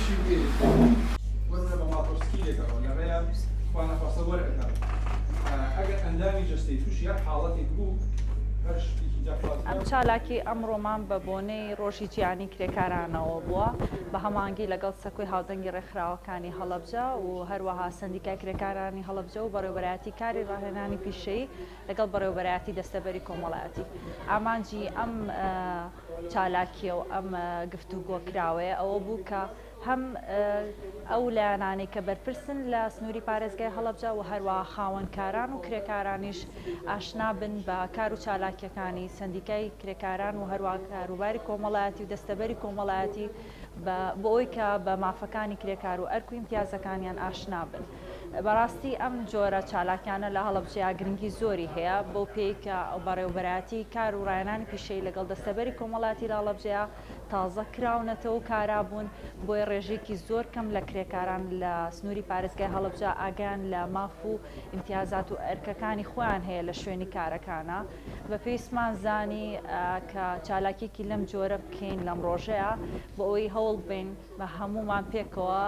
شێوەیەک بۆ نمونە بە ماتۆرسکیلێک ئەڕۆ لە ڕێیا خوا نەخواستە وەرئەگەڕێ ئەگەر ئەندامی جەستەی تووشی هەر حاڵەتێک بوو هەر شتێکی ئەم دەخوازرا. چالاکی ئەمڕۆمان بە بۆنەی ڕۆژی جیهانی کرێکارانەوە بووە بە هەماهەنگی لەگەڵ سەکۆی هاودەنگی ڕێکخراوەکانی هەڵەبجە و هەروەها سەندیکای کرێکارانی هەڵەبجە و بەڕێوەبەرایەتی کاری ڕاهێنانی پیشەیی لەگەڵ بەڕێوەبەرایەتی دەستەبەری کۆمەڵایەتی ئامانجی ئەم چالاکیە و ئەم گفتوگۆ کراوەیە ئەوە بوو کە هەم ئەو لایەنانەی کە بەرپرسن لە سنووری پارێزگای هەڵەبجە و هەروەها خاوەنکاران و کرێکارانیش ئاشنا بن بە کار و چالاکییەکانی سەندیکای کرێکاران و هەروەها کاروباری کۆمەڵایەتی و دەستەبەری کۆمەڵایەتی بە بۆ ئەوەی کە بە مافەکانی کرێکار و ئەرک و ئیمتیازەکانیان ئاشنا بن. بەڕاستی ئەم جۆرە چالاکیانە لە هەڵەبجەیا گرنگی زۆری هەیە بەو پێی کە بەڕێوەبەرایەتی کار و ڕاهێنانی پیشەیی لەگەڵ دەستەبەری کۆمەڵایەتی لە هەڵەبجەیا تازە کراونەتەوە و کارا بوون، بۆیە ڕێژەیەکی زۆر کەم لە کرێکاران لە سنووری پارێزگای هەڵەبجە ئاگایان لە ماف و ئیمتیازات و ئەرکەکانی خۆیان هەیە لە شوێنی کارەکانا. بە پێویستمان زانی کە چالاکیەکی لەم جۆرە بکەین لەم ڕۆژەیا بۆ ئەوەی هەوڵ بەین بە هەموومان پێکەوە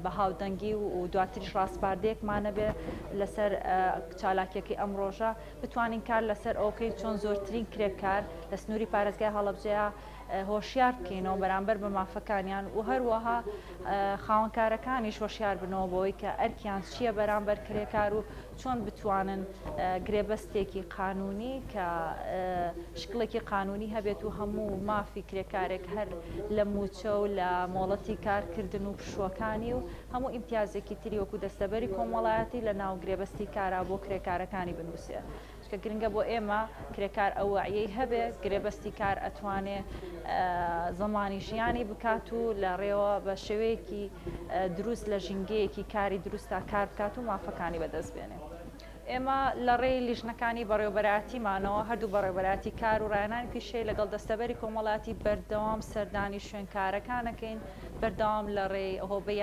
بە هاودەنگی و دواتریش ڕاسپاردەیەکمان هەبێ لەسەر چالاکیەکەی ئەم ڕۆژە بتوانین کار لەسەر ئەوە بکەین چۆن زۆرترین کرێکار لە سنووری پارێزگای هەڵەبجەیە هۆشیار بکەینەوە بەرامبەر بە مافەکانیان و هەروەها خاوەنکارەکانیش هۆشیار بنەوە بەوەی کە ئەرکیان چییە بەرامبەر کرێکار و چۆن بتوانن گرێبەستێکی قانونی کە شکڵێکی قانونی هەبێت و هەموو مافی کرێکارێک هەر لە موچە و لە مۆڵەتی کارکردن و پشووەکانی و هەموو ئیمتیازێکی تری وەکو دەستەبەری کۆمەڵایەتی لە ناو گرێبەستی کارا بۆ کرێکارەکانی بنووسێ. چونکە گرنگە بۆ ئێمە کرێکار ئەو وەعیەی هەبێ گرێبەستی کار ئەتوانێ زەمانی ژیانی بکات و لە ڕێوە بە شێوەیەکی دروست لە ژینگەیەکی کاری دروستا کار بکات و مافەکانی بەدەست بێنێ. ئێمە لە ڕێی لیژنەکانی بەڕێوەبەرایەتیمانەوە، هەردوو بەڕێوەبەرایەتی کار و ڕاهێنانی پیشەیی لەگەڵ دەستەبەری کۆمەڵایەتی بەردەوام سەردانی شوێنکارەکان ئەکەین، بەردەوام لە ڕێی هۆبەی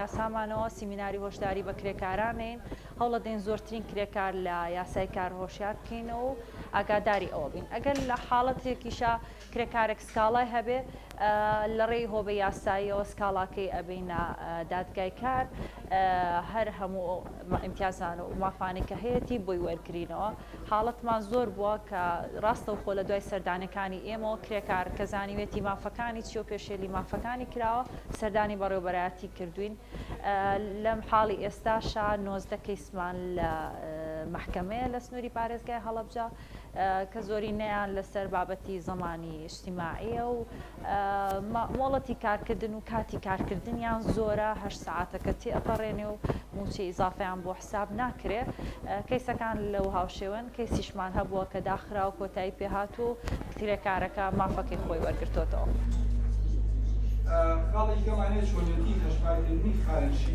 یاسامانەوە سیمیناری هۆشداری بە کرێکاران ئەین، هەوڵەدەین زۆرترین کرێکار لە یاسای کار هۆشیار بکەینەوە و ئاگاداری ئەوە بین. ئەگەر لە حاڵەتێکیشا کرێکارێک سکاڵای هەبێ لە ڕێی هۆبەی یاساییەوە سکاڵاکەی ئەبەینە دادگای کار هەر هەموو ئیمتیازان و مافانەی کە هەیەتی بۆی وەرگرینەوە. حاڵەتمان زۆر بووە کە ڕاستەوخۆ لە دوای سەردانەکانی ئێمەوە کرێکار کە زانیوێتی مافەکانی چیە و پێشێلی مافەکانی کراوە سەردانی بەڕێوەبەرایەتی کردووین. لەم حاڵی ئێستاشا 19 کەیسمان لە مەحکەمەیە لە سنووری پارێزگای هەڵەبجە کە زۆرینەیان لەسەر بابەتی زەمانی ئیجتیماعییە و مۆڵەتی کارکردن و کاتی کارکردنیان زۆرە، هەشت سەعاتەکە تێئەپەڕێنێ و مووچەی ئیزافەیان بۆ حساب ناکرێ. کەیسەکان لەو هاوشێوەن، کەیسیشمان هەبووە کە داخرا و کۆتایی پێهات و کرێکارەکە مافەکەی خۆی وەرگرتۆتەوە. خاڵێکی کەمان هەیە چۆنیەتی هەژمارکردنی خانەنشینی.